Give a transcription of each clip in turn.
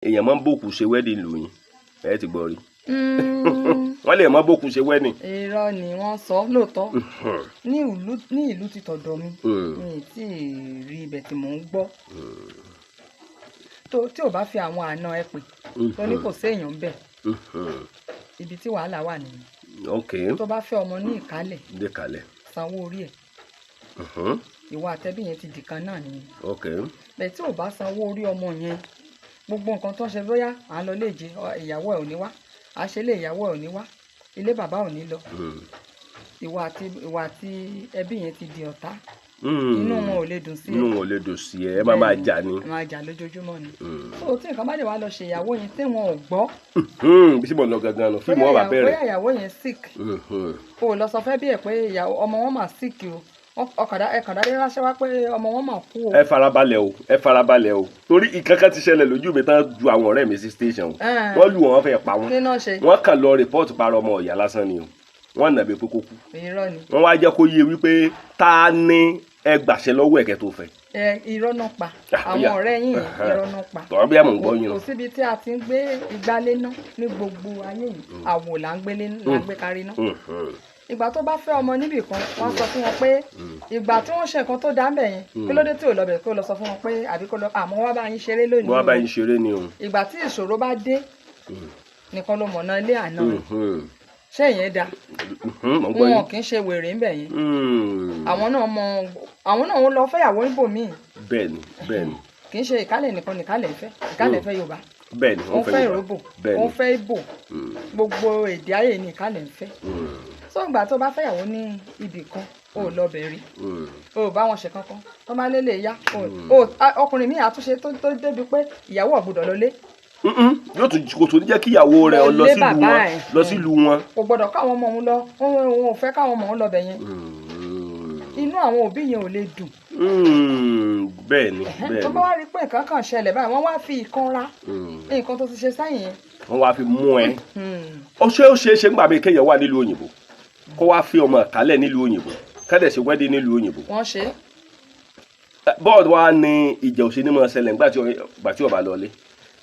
Èèyàn máa ń bòkù ṣe wedding lù yín, ẹ ti gbọ́ rí? Wọ́n lè máa bòkù ṣe wedding. Irọ́ ni wọ́n sọ lóòótọ́. Ní ìlú ti tọ̀dọ̀ mi, mi ì tí ì rí ibẹ̀ tí mò ń gbọ́ tó tí ò bá fi àwọn àna ẹ pè tó ní kò séèyàn bẹ̀. Ibi tí wàhálà wà nìyẹn. Tó bá fẹ́ ọmọ ní Ìkálẹ̀, dé kalẹ̀, sanwó orí ẹ̀, ìwọ àtẹbí yẹn ti dìkan náà nìyẹn. Bẹ́ẹ̀ tí ò bá sanwó orí ọmọ yẹn, gbogbo nǹkan tó ń ṣe, bóyá à ń lọ léje, ìyàwó ẹ̀ ò ní wá, à ń ṣe lé, ìyàwó ẹ̀ ò ní wá, ilé bàbá ò ní lọ. Ìwọ àti ẹbí yẹn ti di ọ̀tá. Inú wọn ò lè dùn sí ẹ. Inú wọn ò lè dùn sí ẹ, ẹ máa máa jà ni. Ẹ máa jà lójoojúmọ́ ni. Tó tí nǹkan bá lè wá lọ ṣe ìyàwó yẹn tí wọn ò gbọ́, Bí tí mo lọ gangan nù, fíìmù bóyá ọba bóyá bẹ̀rẹ̀. ìyàwó yẹn sick, o ò lọ sọ fẹ́ bí ẹ̀ pé ìyàwó ọmọ wọn mà sick o, ọkàdá ẹkàndá dé ránṣẹ́ wá pé ọmọ wọn mà kú o. Ẹ farabalẹ̀ o, ẹ farabalẹ̀ o, torí ìkankan ti ṣẹlẹ̀ lójú mi tán ju àwọn ọ̀rẹ́ mi sí station o. Wọ́n lù wọ́n, fẹ́ pa wọ́n. Kí náà ṣe? Wọ́n kàn lọ report parọ́ ọmọ ọ̀yà lásán ni o. Wọ́n nàbí pé kó kú. Irọ́ ni. Wọ́n wá jẹ́ kó yé wípé ta ni ẹ gbàṣẹ lọ́wọ́ ẹ̀kẹ́ tó fẹ́. Ẹ irọ́ náà pa. Ah, àwọn ó yá. ọ̀rẹ́ yín yẹn, irọ́ náà pa. Tọ́wọ́n bí àmọ̀ ń gbọ́ yín Kò o. síbi tí a ti ń gbé igbálé ná ní gbogbo ayé yìí, àwò là ń gbélé, là ń gbé kárí ná. Ìgbà tó bá fẹ́ ọmọ níbì kan, wọ́n sọ fún wọn pé ìgbà tí wọ́n ṣe nǹkan tó dá ń bẹ̀ yẹn, kí ló dé tí ò lọ bẹ̀, kó lọ sọ fún wọn pé àbí kó lọ, àmọ́ wá bá yín ṣeré lónìí Wọ́n bá o. yín ṣeré ni o. Ìgbà tí ìṣòro bá dé nìkan ló mọ̀nà ilé àná rẹ̀. Ṣé ìyẹn da? Mò ń gbọ́ Wọn yín. kì í ṣe wèrè ńbẹ̀ yẹn. Àwọn náà mọ, àwọn náà ń lọ fẹ́yàwó níbòmíì. Bẹ́ẹ̀ni bẹ́ẹ̀ni. Kì í ṣe Ìkálẹ̀ nìkan nìkálẹ̀ ń fẹ́. Ìkálẹ̀ fẹ́ Yorùbá, Bẹ́ẹ̀ni, wọ́n fẹ́ Yorùbá. Ìróbò, wọ́n fẹ́ Ìgbò. Gbogbo èdè ayé ní Ìkálẹ̀ ń fẹ́. So ìgbà tó bá fẹ́yàwó ní ibì kan, o ò lọ bẹ̀ rí, o ò bá wọn ṣe kankan, tó bá lélẹ̀ yá ọkùnrin míì àtúnṣe tó débi pé ìyàwó ò gbọ́dọ̀ lọlé. Yóò tún kò tún ní jẹ́ kí ìyàwó rẹ̀ lọ lé sílùú bàbá wọn ẹ̀. Lọ sílùú wọn. Kò gbọ́dọ̀ káwọn ọmọ òun lọ, òun ò fẹ́ káwọn ọmọ òun lọ bẹ̀ yẹn. Inú àwọn òbí yẹn ò lè dùn. Bẹ́ẹ̀ni Tó bá wá rí pé nǹkan kan ṣẹlẹ̀ báyìí, wọ́n wá fi ìkanra nǹkan tó ti ṣe sẹ́yìn yẹn. Wọ́n wá fi mú ẹ. Ó ṣeé ṣe ńgbà mí kéèyàn wà nílùú òyìnbó, kó wá fi ọmọ kálẹ̀ nílùú òyìnbó, kẹ́dẹ̀ ṣe wedding nílùú òyìnbó? Wọ́n ṣe é. Bọ́ọ̀dù wa ní ìjà òṣèlú máa ṣẹlẹ̀ nígbà tí ó bá lọlé.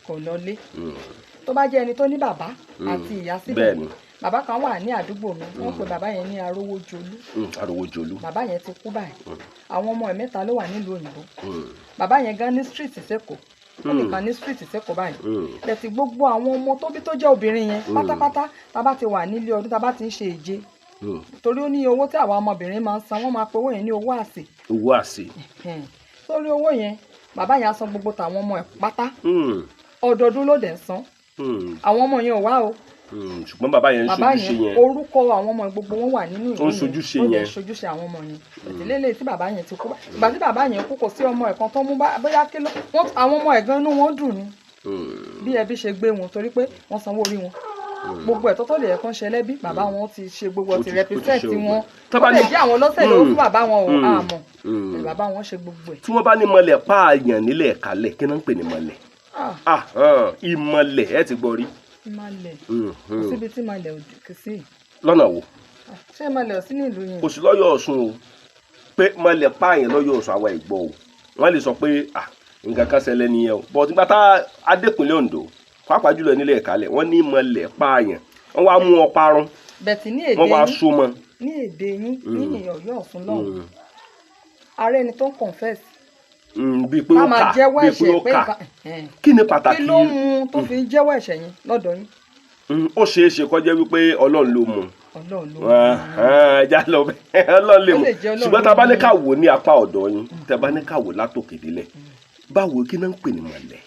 Kò lọlé. Tó bá jẹ́ ẹni tó ní bàbá àti ìyá síbẹ̀. Bàbá kan wà ní àdúgbò mi, wọ́n pe bàbá yẹn ní Arówójolú. Arówójolú. Bàbá yẹn ti kú báyìí. Àwọn ọmọ ẹ̀ mẹ́ta ló wà nílùú òyìnbó. Bàbá yẹn gan ní street sẹ́kọ̀ọ́, ó nìkan ní street sẹ́kọ̀ọ́ báyìí. Bẹ̀tì gbogbo àwọn ọmọ tó bí tó jẹ́ obìnrin yẹn pátápátá, tá a bá ti wà nílé ọdún, tá a bá ti ń ṣe ìje, torí ó ní owó tí àwa ọmọbìnrin máa ń san, wọ́n máa pe owó yẹn ní owó àsè. Owó àsè. Ẹ̀hẹ̀n. Sórí owó yẹn, bàbá yẹn á san gbogbo tàwọn ọmọ ẹ̀ pátá. Ọdọọdún ló dẹ̀ ń san. Àwọn ọmọ yẹn ò wá o. Ṣùgbọ́n bàbá yẹn ń Bàbá ṣojúṣe yẹn, yẹn. orúkọ àwọn ọmọ yẹn gbogbo wọn wà nínú ìwé Ó ń yẹn. ṣojúṣe Ó dẹ̀ yẹn. ń ṣojúṣe àwọn ọmọ yẹn. Ìdílé tí bàbá yẹn ti kú, ìgbà tí bàbá yẹn kú, kò sí ọmọ ẹ̀ kan tó mú bóyá kí ló wọ́n. Àwọn ọmọ ẹ̀ gan inú wọn dùn ni bí ẹbí ṣe gbé wọn, torí pé wọ́n sanwó orí wọn, gbogbo ẹ̀tọ́ tó lè yẹ kán ṣe lẹ́bí, bàbá wọn ti ṣe gbogbo, Ó ti ti represent ṣe gbogbo wọn. ẹ̀. Tó Ó bá lè ní- jẹ́ àwọn lọ́sẹ̀ ló fún bàbá wọn o, àmọ́ bàbá wọn ṣe gbogbo ẹ̀. Tí wọ́n bá ní mọlẹ̀ pààyàn nílẹ̀ kálẹ̀, kí náà ń pè ní mọlẹ̀? Ah, Ah, hàn, ìmọ̀lẹ̀, ẹ ti gbọ́ rí? Ìmàlẹ̀, kò síbi tí ìmàlẹ̀ ò kì sí. Lọ́nà wo? Ah, ṣé ìmàlẹ̀ ò sí ní ìlú yẹn? Kò sí lọ́yọ̀ Ọ̀ṣun o. Pé mọlẹ̀ pààyàn lọ́yọ̀ Ọ̀ṣun, àwa ìgbọ́ o. Wọ́n lè sọ pé ah, nǹkan kan ṣẹlẹ̀ nìyẹn o, but nígbà tá adékùnlé Oǹdó, pàápàá jùlọ nílẹ̀ ìkálẹ̀, wọ́n ní mọlẹ̀ pààyàn, wọ́n wá mú ọ parun. Bẹ̀tì ní èdè Wọ́n wá yín, so mọ́. ní èdè yín ní Ọ̀yọ́ Ọ̀ṣun lọ́hùn, ààrẹ ẹni tó ń confess, Bíi pé ká ó máa kà jẹ́wọ́ bíi pé ẹ̀ṣẹ̀ ó pé kà. nǹkan ẹ̀hẹ́n. Kí ni pàtàkì? Kí ló mú un tó fi ń jẹ́wọ́ ẹ̀ṣẹ̀ yẹn lọ́dọ̀ yín? Ó ṣeé ṣe kó jẹ́ wípé Ọlọ́run ló mú un. Ọlọ́run ló mú un. Ẹja lọ bẹ́ẹ̀, Ọlọ́run lè Ó mú. lè jẹ́ Ọlọ́run Ṣùgbọ́n tá a bá ló ní mú. ká wò ní apá ọ̀dọ̀ yín, tá a bá ní ká wò látòkè délẹ̀, báwo, kí náà ń pè ní mọ̀lẹ́?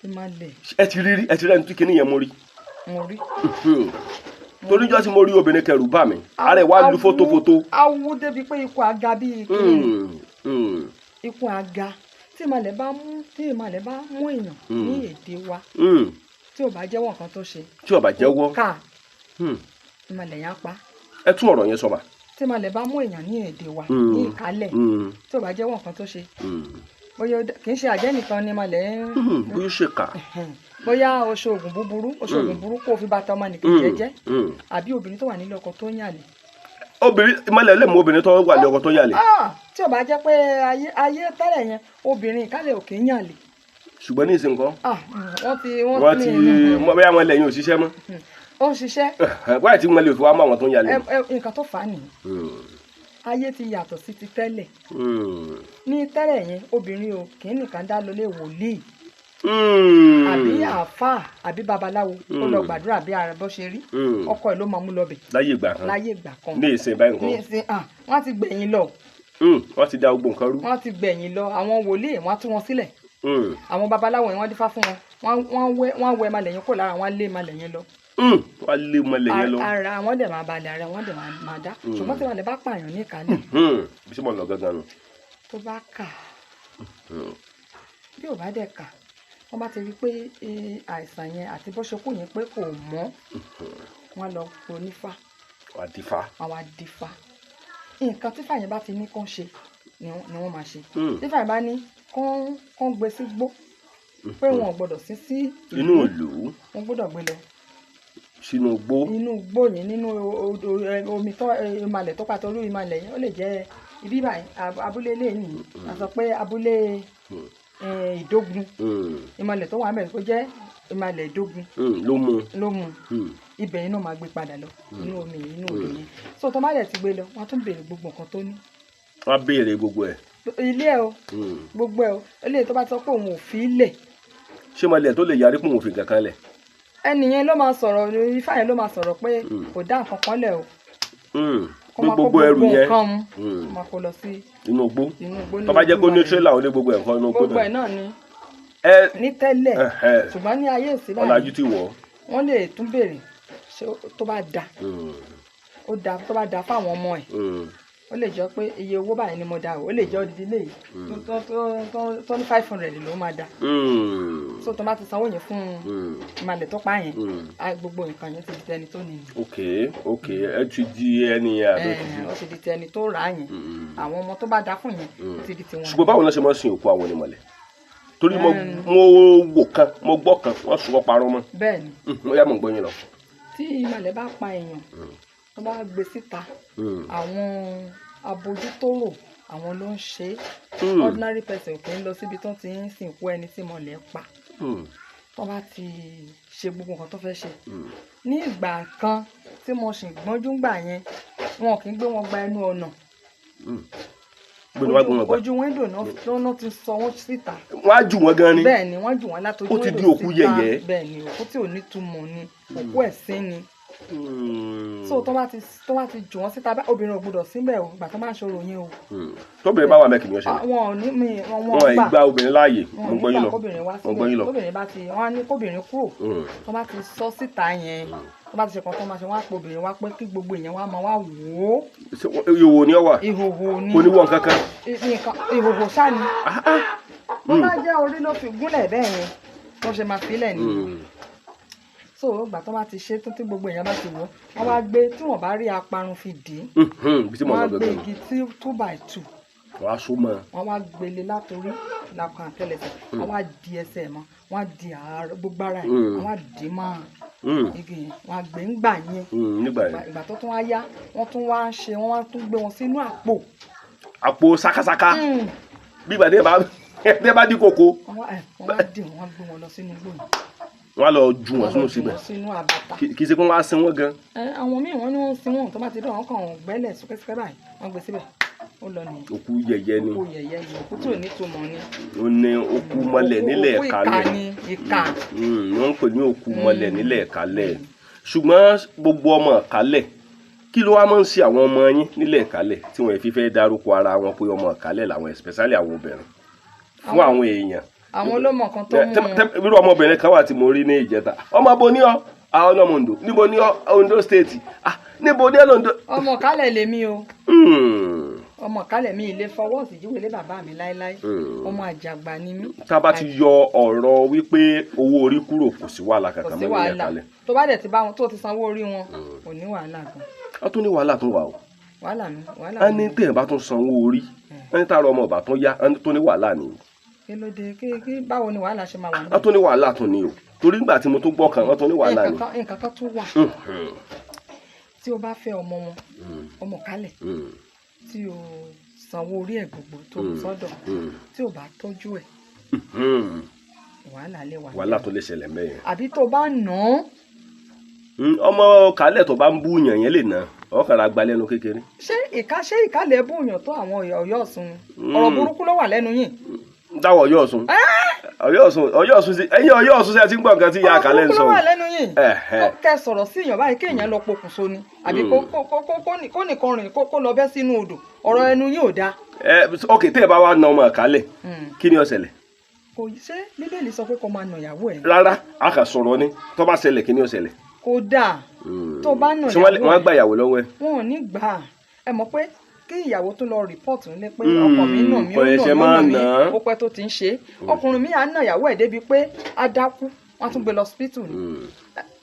Ìmàlẹ̀. Ẹ ti rí rí, ẹ ti rẹ́ni tí kinní yẹn mú rí? Mo rí. Torí jọ́ tí mo rí obìnrin kẹrù bà mí, ara ẹ̀ wá lu fótófótó. Awu débi pé ikú aga bíi kíni ni. Ikú aga. Tí ìmàlẹ̀ bá mú èèyàn ní èdè wa, tí ò bá jẹ́wọ́ nǹkan tó ṣe, Tí ó bá jẹ́wọ́, ká ìmàlẹ̀ yẹn á pa. Ẹ tún ọ̀rọ̀ yẹn sọ mà. Tí ìmàlẹ̀ bá mú èèyàn ní èdè wa, ní Ìkálẹ̀, tí ò bá jẹ́wọ́ nǹkan tó ṣe, bóyá kì í ṣe àjẹ́ nìkan ni ìmàlẹ̀ ń Bóyá ó ṣe kà. Bóyá o ṣe oògùn búburú, o ṣe oògùn burúkú, o fi bàtà ọmọnìkejì ẹ jẹ́, àbí obìnrin tó wà nílé ọkọ tó ń yàlè. Obìnrin, ìmọ̀lẹ̀ lè mú obìnrin tó wà ní ọkọ tó yàlè? Ah, tí ò bá jẹ́ pé ayé ayé tẹ́lẹ̀ yẹn, obìnrin Ìkálẹ̀ ò kì í yàlè. Ṣùgbọ́n ní ìsìn kan, Ah, wọ́n ti wọ́n wọ́n ti ní bóyá wọn lẹ́yìn òṣìṣẹ́ mọ́. Ó ń ṣiṣẹ́. Wáyé tí wọ́n lè fi wá mọ́ àwọn tó ń yalé. Nǹkan tó fà á nìyí, ayé ti yàtọ̀ sí ti tẹ́lẹ̀. Ní tẹ́lẹ̀ yẹn, obìnrin o kì í nìkan dá lọlé wòlíì àbí àáfàá àbí babaláwo ó lọ gbàdúrà bí ara bó ṣe rí, ọkọ ẹ̀ ló máa mú lọ bẹ̀. Láyé ìgbà kan. Láyé ìgbà kan. Ní ìsìn báyìí Ní nǹkan, ìsìn, ah, wọ́n ti gbẹ̀yìn lọ. Wọ́n ti da gbogbo nǹkan rú. Wọ́n ti gbẹ̀yìn lọ. Àwọn wòlíì, wọ́n á tú wọn sílẹ̀. Àwọn babaláwo yẹn, wọ́n dífá fún wọn, wọ́n wẹ malẹ̀ yẹn kó lára wọn, á lé malẹ̀ yẹn lọ. Wọ́n á lé mọ́lẹ̀ yẹn lọ. Ara wọn dẹ̀ máa balẹ̀, ara wọn dẹ̀ máa dá. Ṣùgbọ́n tí malẹ̀ bá pààyàn ní ìkàlẹ̀, Bí sọ́mọ̀ lọ gangan nù. tó bá kà, bí ò bá dẹ̀ kà, wọ́n bá ti rí i pé àìsàn yẹn àti bó ṣe kú yẹn pé kò mọ́, wọ́n lọ onífá. Wọ́n á dífá. Wọ́n wá dífá. Nǹkan tífá yẹn bá ti ní kán ṣe ni wọ́n máa ṣe. Tífá yẹn bá ní kán gbé sí gbó, pé wọn ò gbọ́dọ̀ sí sí inú ìlú, wọn gbọ́dọ̀ gbé lọ sínú igbó. Inú igbó yẹn, nínú odò, omi tó ìmàlẹ̀ tó pàtó orí ìmàlẹ̀ yẹn, ó lè jẹ́ ibi báyìí, abúlé lè nìyí, a sọ pé abúlé Ìdógun, ìmàlẹ̀ tó wà mẹ́rin kó jẹ́ ìmàlẹ̀ Ìdógun. Ló mú. Ló mú. Ibẹ̀ yẹn náà máa gbé padà lọ inú omi yìí, inú odò yẹn. So tó má dẹ̀ ti gbé lọ, wọ́n á tún béèrè gbogbo nǹkan tó ní. Wọ́n á béèrè gbogbo ẹ̀. Ilé ẹ o, gbogbo ẹ o. Eléyìí tó bá ti sọ pé òun ò fi í lẹ̀, Ṣé mọ́lẹ̀ tó lè yarí pé òun ò fi nǹkan kan lẹ̀? Ẹnì yẹn ló máa sọ̀rọ̀, ifá yẹn ló máa sọ̀rọ̀ pé kò dá nǹkan kan lẹ̀ o. Kó Pé máa kó gbogbo ẹrù yẹn nǹkan mu, kó máa kó lọ sí inú igbó. Inú igbó ní Tó bá jẹ́ pé ó ní ojú tírélà, ó ní gbogbo ẹ̀ nǹkan inú igbó gbogbo náà. ẹ̀ náà ni Ẹ ní tẹ́lẹ̀. Ṣùgbọ́n ní ayé ìsìn Ọ̀làjú báyìí, ti wọ̀. Wọ́n lè tún béèrè ṣé tó bá da, ó da, tó bá da fáwọn ọmọ ẹ̀, ó lè jọ pé iye owó báyìí ni mo dá o, ó lè jẹ́ odidi ilé yìí tó ní 500 ló máa dá. So tó bá ti sanwó yẹn fún ìmàlẹ̀ tó pa yẹn, gbogbo nǹkan yẹn ti di tẹni tó ní. Ok, ẹ ti di ẹni yẹn àbí ó ti di? Ó ti di tẹni tó rà á yẹn. Àwọn ọmọ tó bá dá fún yẹn, ó ti di tiwọn. Ṣùgbọ́n báwo ni wọ́n ṣe máa ń sin òkú àwọn onímọ̀lẹ̀? Torí mo wò kan, mo gbọ́ kan, wọ́n sọ parọ́ mọ́. Bẹ́ẹ̀ ni. Mo yá, mo ń gbọ́ yín lọ. Tí ìmàlẹ̀ bá pa èèyàn, tó bá gbé síta, àwọn abojútóró, àwọn ló ń ṣe é. Ordinary person kì í lọ síbi tó ti ń sìnkú ẹni tí ìmọ̀lẹ̀ pa. Tó bá ti ṣe gbogbo nǹkan tó fẹ́ ṣe, ní ìgbà kan tí mo sì gbọ́njú gbà yẹn, wọn kì í gbé wọn gba ẹnu ọ̀nà. Gbé wọn gbé wọn gbà. Ojú window náà ti sọ wọ́n síta. Wọ́n á jù wọ́n gan ni. Bẹ́ẹ̀ ni, wọ́n jù wọ́n látojú Ó ti di window òkú síta. yẹ̀yẹ́. Bẹ́ẹ̀ ni, òkú tí ò ní túmọ̀ ni, òkú ẹ̀sín ni. So tó bá ti jù wọ́n síta, obìnrin ò gbọdọ̀ síbẹ̀ o ìgbà tó bá ń ṣòro yẹn o. Tóbìnrin bá wà mẹ́kì ni ó ṣẹlẹ̀. Wọn ò ní mi wọn Wọn ì gbà gba obìnrin láàyè. Wọn Mo ò gbọ́ ní yín gbà lọ. kóbìnrin wá Mo gbọ́ yín síbẹ̀. lọ. Kóbìnrin bá ti, wọn á ní kóbìnrin kúrò. Tó bá ti sọ síta yẹn, tó bá ti ṣe kan tó máa ṣe, wọn á pe obìnrin wá pé kí gbogbo èèyàn wá máa wá wò ó. Ṣé ìhòòhò ni ọ wà? Ìhòhò ni. Kò ní wọ nǹkan kan. Nǹkan ìhòhò ṣáà ni. Bó bá jẹ́ orí ló fi gúnlẹ̀ bẹ́ẹ̀ yẹn, wọ́n ṣe máa filẹ̀ nìyẹn. So ìgbà tó bá ti ṣe tó, tí gbogbo èèyàn bá ti wò ó, wọ́n wá gbé, tí wọ́n bá rí aparun fi dì í, Bí tí mo wọ́n á lọ gbé gangan. igi tí 2 by 2. Wọ́n á so mọ́. Wọ́n wá gbélé látòrí lápá àtẹ́lẹsẹ̀, wọ́n wá di ẹsẹ̀ mọ́, wọ́n á di àárọ̀ gbogbo ara ẹ̀, wọ́n á dì í mọ́ igi yẹn, wọ́n á gbé ńgbà yẹn. Nígbà yẹn. Ìgbà tó tún wá yá, wọ́n tún wá ń ṣe, wọ́n wá tún gbé wọn sínú àpò. Àpò sakasaka. Bí ìgbà tí ẹ bá dín kòkó. Wọ́n wá dì wọ́n, gbé wọn lọ sínú igbó yẹn. Wọ́n á lọ ju wọn Wọ́n sínú lọ jù síbẹ̀. wọ́n sínú àbàtà. Kì í ṣe pé wọ́n á sin wọ́n gan. Àwọn míì, wọ́n ní wọ́n sin wọn. Tó bá ti dán, wọn kàn wọ́n gbẹ́lẹ̀ súkẹ́súkẹ́ báyìí, wọ́n gbé síbẹ̀, ó lọ nìyẹn. Òkú yẹ̀yẹ́ ni. Òkú yẹ̀yẹ́ ni, òkú tí ò ní túmọ̀ ni. Ó ní òkú mọ́lẹ̀ nílẹ̀ Òkú ìkà kalẹ̀. ni, ìkà. Wọ́n ń pè ní òkú mọ́lẹ̀ nílẹ̀ kalẹ̀. Ṣùgbọ́n gbogbo ọmọ kalẹ̀, kí ló wá máa ń ṣe àwọn ọmọ yín nílẹ̀ kalẹ̀ tí wọ́n fi fẹ́ dárúkọ ara wọn pé ọmọ kalẹ̀ làwọn, especially àwọn obìnrin, fún àwọn èèyàn? Àwọn olómọ kan tó mú wọn. Irú ọmọbìnrin kan wà tí mo rí ní ìjẹta. Ọmọ abo ní ọ, àwọn ọmọ Ondo. Níbo ní ọ? Ondo State. Ah, níbo ní ọ lóńdó? Ọmọ kálẹ̀ lèmi o. Ọmọ kálẹ̀ mi, ilé fọwọ́ sí jíwèé lé bàbá mi láéláé. Ọmọ àjàgbá ni mí. Tá a bá ti yọ ọ̀rọ̀ wípé owó orí kúrò, kò sí wàhálà Kò kankan sí mọ́ nílẹ̀ wàhálà. kalẹ̀. Tó bá dẹ̀ ti bá wọn, tó ti sanwó orí wọn, kò ní wàhálà gan. A tún ní wàhálà tún wà o. Wàhálà mi, wàhálà A mi. ní téèyàn bá tún sanwó orí, a ní táàrọ̀ ọmọ ọba tún yá, a ní tó ní wàhálà ni. Kí ló dé? Kí báwo ni wàhálà ṣe máa wà? A tún ní wàhálà tún ni o, torí nígbà tí mo tún gbọ́ kan, wọ́n tún ní wàhálà ni. Nǹkan kan tún wà. Tí o bá fẹ́ ọmọ wọn, ọmọ kálẹ̀, tí o sanwó orí ẹ̀ gbogbo tó o sọ́dọ̀, tí o bá tọ́jú ẹ̀, Wàhálà lè wà. Wàhálà tó lè ṣẹlẹ̀ mẹ́yẹn. Àbí tó bá nà án. Ọmọ kálẹ̀ tó bá ń bú yàn yẹn lè nà ọkàn ra gba lẹ́nu kékeré. Ṣé ìkálẹ̀ bùyàn tó àwọn Ọ̀yọ́ Ọ̀ṣun ni? Ọ̀rọ̀ burúkú ló wà lẹ́nu yìí. Dáwọ̀ Ọ̀yọ́ Ọ̀ṣun, Ọ̀yọ́ Ọ̀ṣun, Ọ̀yọ́ Ọ̀ṣun sí ẹ̀yin Ọ̀yọ́ Ọ̀ṣun sí ẹ ti ń gbọ́ nǹkan tí ìyá Ọ̀rọ̀ àkàlẹ̀ ń burúkú sọ. ló wà lẹ́nu yìí. Kẹ́ sọ̀rọ̀ sí èèyàn báyìí, kéèyàn lọ pokùnso ni, àbí kó nìkan rìn kó lọ bẹ́ sínú odò. Ọ̀rọ̀ ẹnu yìí ò dáa. Ẹ ok, tẹ́ ẹ bá wá na ọmọ àkàlẹ̀, kí ni ó ṣẹlẹ̀? Kò ṣé Bíbélì sọ pé kó máa nà ìyàwó ẹ̀? Rárá, a kà sọ̀rọ̀ ni, tó bá ṣẹlẹ̀, kí ni ó ṣẹlẹ̀? Kò dáa tó bá nà Ṣé wọ́n ìyàwó wọ́n á ẹ̀. gba ìyàwó lọ́wọ́ ẹ̀? Wọn ò ní gbà á. Ẹ mọ̀ pé kí ìyàwó tó lọ report nílé pé ọkọ mi nà mí, Kò ó nà ẹ̀ṣẹ̀ mí, ó máa nà mí, nà án. ó pẹ́ tó ti ń ṣe é. Ọkùnrin mi à ń nà ìyàwó ẹ̀ débi pé á dákú, wọ́n á tún gbé lọ hospital ni.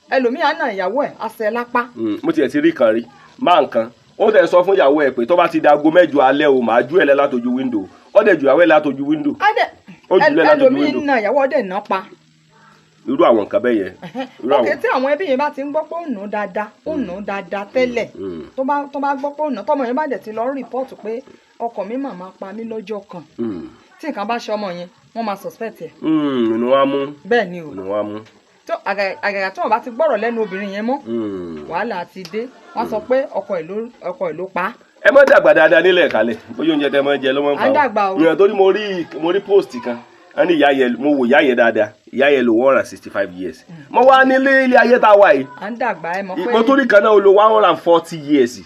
Ẹlòmíì á nà ìyàwó ẹ̀, á ṣe lápá. Mo tiẹ̀ ti rí kan rí máa nǹkan, ó dẹ̀ sọ fún ìyàwó ẹ̀ pé tó bá ti di aago 8 alẹ́ o, màá jú ẹ̀ lẹ́ látọjú window. Ó dẹ̀ ju ìyàwó ẹ̀ látọjú window. Á dẹ̀ Ó jùlẹ̀ látọjú ẹlòmíì window. nà ìyàwó, ọdẹ nà pa. Irú àwọn nǹkan bẹ́ẹ̀ yẹn, irú Òkè àwọn. tí àwọn ẹbí yẹn bá ti ń gbọ́ pé ó nà dáadáa, ó nà dáadáa tẹ́lẹ̀, tó bá gbọ́ pé ó nà, tọmọ yẹn bá dẹ̀ ti lọ report pé ọkọ mi màmá pa mí lọ́jọ́ kan, tí nǹkan bá ṣe ọmọ yẹn, wọ́n máa suspect ẹ̀. Inú wa mú. Bẹ́ẹ̀ ni o. Inú wa mú. Tó àgàgà tí wọ́n bá ti gbọ́rọ̀ lẹ́nu obìnrin yẹn mọ́, wàhálà ti dé. Wọ́n sọ pé ọkọ ẹ̀ ló pa á. Ẹ má dàgbà dáadáa nílẹ̀ kalẹ̀, bóyá oúnjẹ tẹ máa ń jẹ ló máa ń fà. À ń dàgbà o. Ìyẹn torí mo rí post kan, wọ́n ní ìyá yẹn, mo wò ìyá yẹn dáadáa, ìyá yẹn lò 165 years. Mo wá nílé ilé ayé tá a wà yìí. À ń dàgbà, ẹ mọ̀ pé Mo tó rí kan náà, ó lo 140 years.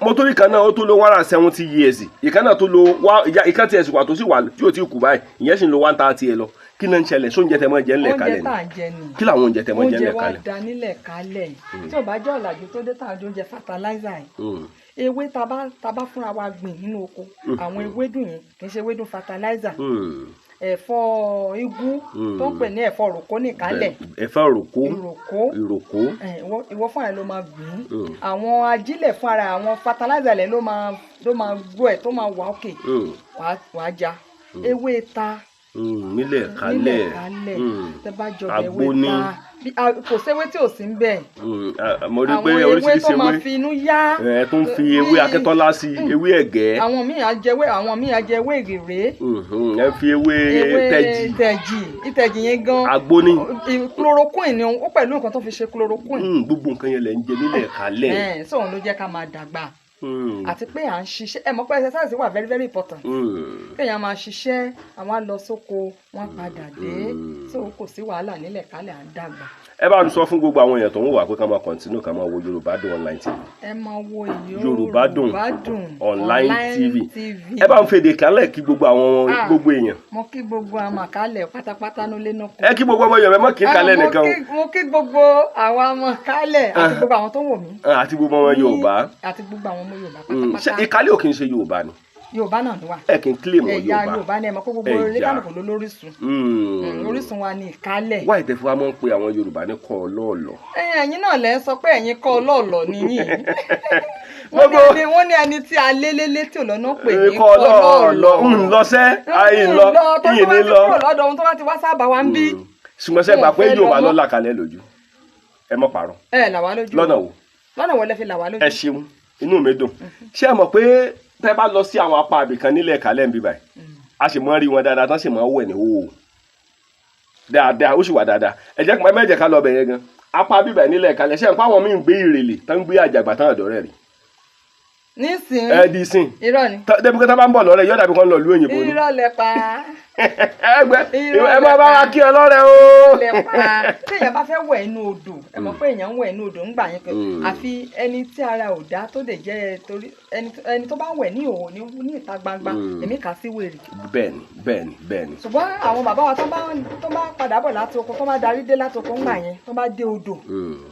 Mo tó rí kan náà, ó tó lo 170 years. Ìkan náà tó lo wá ìyá ìkan tiẹ̀ sì wà tó sì wà tí ò tí kù báyìí, ìyẹn sì ń lo 130 ẹ lọ. Kí ló ń ṣẹlẹ̀? Sóúnjẹ tẹ máa jẹ ńlẹ̀ Oúnjẹ kalẹ̀ tá ni? à ń jẹ ni. Kí làwọn oúnjẹ tẹ máa jẹ Oúnjẹ ńlẹ̀ wa kalẹ̀? da nílẹ̀ kalẹ̀. Tí ò bá jẹ́ ọ̀làjú tó dé, tá à ń jẹ oúnjẹ fertilizer yìí, ewé tá bá fúnra wa gbìn nínú oko, àwọn ewédùn yẹn, kì í ṣe ewédùn fertilizer, ẹ̀fọ́ igú tó ń pè ní ẹ̀fọ́ ròkó nìkálẹ̀. Ẹ̀fọ́ ìròkó. Ìròkó. Ìròkó. Ẹ̀, ìwọ fúnra ẹ ló máa gbìn ín. Àwọn ajílẹ̀ fúnra àwọn fertilizer lẹ ló máa gbó ẹ̀ tó máa wà òkè. Wàá já ewé ta. Nílẹ̀ kalẹ̀. Nílẹ̀ kálẹ̀. Tẹ bá jọ ewé Agbóní. ta kò séwé tí ò sí ń bẹ̀. Mo rí pé Àwọn ewé oríṣiríṣi tó máa ewé. fi inú yá. Ẹ tó ń fi ewé akẹ́tọ́lá sí, ewé ẹ̀gẹ́. Àwọn míì á jẹ ewé ìrèrè. Ẹ fi ewé Ewé tẹ́jì. Tẹ̀jì, ìtẹ̀jì yẹn gan. Agbóní. Chloroquine ni ó pẹ̀lú nǹkan tó fi ṣe chloroquine. Gbogbo nǹkan yẹn lẹ ń jẹ nílẹ̀ kalẹ̀. Ẹ̀ sóun ló jẹ́ ká máa dàgbà. Àti pé à ń ṣiṣẹ́. Ẹ mọ̀ pé exercise wà very very important. Kéèyàn máa ṣiṣẹ́, àwọn á lọ sóko, wọ́n á padà dé, so kò sí wàhálà nílẹ̀ kálẹ̀, à ń dàgbà. Ẹ bá ń sọ fún gbogbo àwọn èèyàn tó ń wò wá pé ká máa continue, ká máa wo Yorùbá Dùn Online TV. Ẹ máa wo Yorùbá Dùn Yorùbá Dùn Online TV. Ẹ bá ń fèdè kálẹ̀ kí gbogbo àwọn Ah. gbogbo èèyàn. Mo kí gbogbo àwọn àkálẹ̀ pátápátá nílé náà. Ẹ kí gbogbo ọmọ Yorùbá, ẹ má kí kálẹ̀ nìkan o. Mo kí gbogbo àwọn ọmọ kálẹ̀ àti gbogbo àwọn tó ń wò mí. Ah, àti gbogbo ọmọ Yorùbá. Àti gbogbo àwọn ọmọ Yorùbá Ṣé pátápátá. ìkálẹ̀ ò kì í ṣe Yorùbá ni? Yorùbá náà ló wà. Ẹ kì í claim Ẹ̀yà Yorùbá. Yorùbá ni. Ẹ mọ̀ pé gbogbo Ẹ̀yà. oníkàlùkù ló lórísun. Orísun wa ni ìkálẹ̀. Wáyé tẹ fún wa máa ń pe àwọn Yorùbá ní kọ́ ọlọ́ọ̀lọ́? Ẹ̀yin náà lẹ́ ń sọ pé ẹ̀yin kọ́ ọlọ́ọ̀lọ́ nìyí. Wọ́n ní wọ́n ní ẹni tí a lé lélé tí ò lọ́nà pè ní kọ́ ọlọ́ọ̀lọ́ ń lọ́sẹ́ ayé ń lọ tó ìyìn bá ní ti lọ. kúrò lọ́dọ̀ ohun tó bá ti wá sábà wá ń bí. Ṣùgbọ́n ṣe gbà pé Wọn ò fẹ́ Yorùbá lọ mọ́. lọ́la kalẹ̀ lójú? Ẹ mọ̀ pààrọ̀. Ẹ là wá lójú. Lọ́nà wo? Lọ́nà wo lẹ fi là wá lójú? Ẹ ṣeun, inú mi dùn. Ṣé ẹ mọ̀ pé tẹ́ bá lọ sí àwọn apá àbìkan nílẹ̀ kálẹ̀ ń bí báyìí, a sì mọ́ rí wọn dáadáa, tán sì mọ́ wẹ̀ ní hóhó dáadáa, ó sì wà dáadáa. Ẹ jẹ́ ẹ mẹ́jẹ̀ ká lọ bẹ̀ yẹn gan. Apá bíbẹ̀ nílẹ̀ kalẹ̀, ṣé ẹ pa àwọn míì ń gbé ìrèlè, tán ń gbé àjàgbá, tán àdọ́rẹ́ rí? Nísìnyí? Ẹ di sìn. Irọ́ ni. Débi pé tá bá ń bọ̀ lọ́rẹ́, yóò dàbí kan lọ ìlú òyìnbó ni. Irọ́ lẹ pa. Ẹgbẹ́ Irọ́ ẹ má lẹ bá wa pa. kí ọlọ́rẹ́ o. Lẹ pa. Tí èèyàn bá fẹ́ wẹ̀ inú odò, ẹ mọ̀ pé èèyàn ń wẹ̀ inú odò ńgbà yẹn pé àfi ẹni tí ara ò dá tó lè jẹ́, torí ẹni tó bá wẹ̀ ní ìhòòhò ní ìta gbangba, èmi kà á sí wèrè. Bẹ́ẹ̀ni, bẹ́ẹ̀ni, bẹ́ẹ̀ni. Ṣùgbọ́n àwọn bàbá wa tó bá padà bọ̀ láti oko, tó bá darí dé láti oko ńgbà yẹn, tó bá dé odò,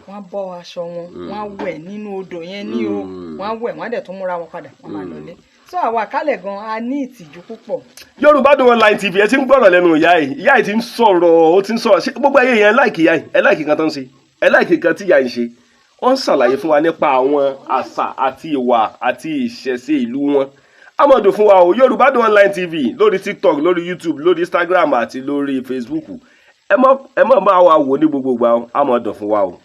wọ́n á bọ́ aṣọ wọn, wọ́n á wẹ̀ nínú odò yẹn ní o. Wọ́n á wẹ̀, wọ́n á dẹ̀ tún múra wọn padà, wọ́n máa lọlé. So àwọn àkálẹ̀ gan, a ní ìtìjú púpọ̀. Yorùbá Dùn Online TV, ẹ ti ń gbọ́rọ̀ lẹ́nu ìyá yìí. Ìyá yìí ti ń sọ̀rọ̀, ó ti ń sọ̀rọ̀. Ṣé gbogbo ayé yẹn like ìyá yìí? Ẹ like nǹkan tó ń ṣe, ẹ like nǹkan tí ìyá yìí ṣe. Ó ń ṣàlàyé fún wa nípa àwọn àṣà àti ìwà àti ìṣẹ̀ṣe ìlú wọn. Amọ̀dùn fún wa o. Yorùbá Dùn Online TV lórí TikTok, lórí YouTube, lórí Instagram àti lórí Facebook. Ẹ mọ̀ bá wa wò ní gbogbo ìgbà o. Amọ̀dùn fún wa o.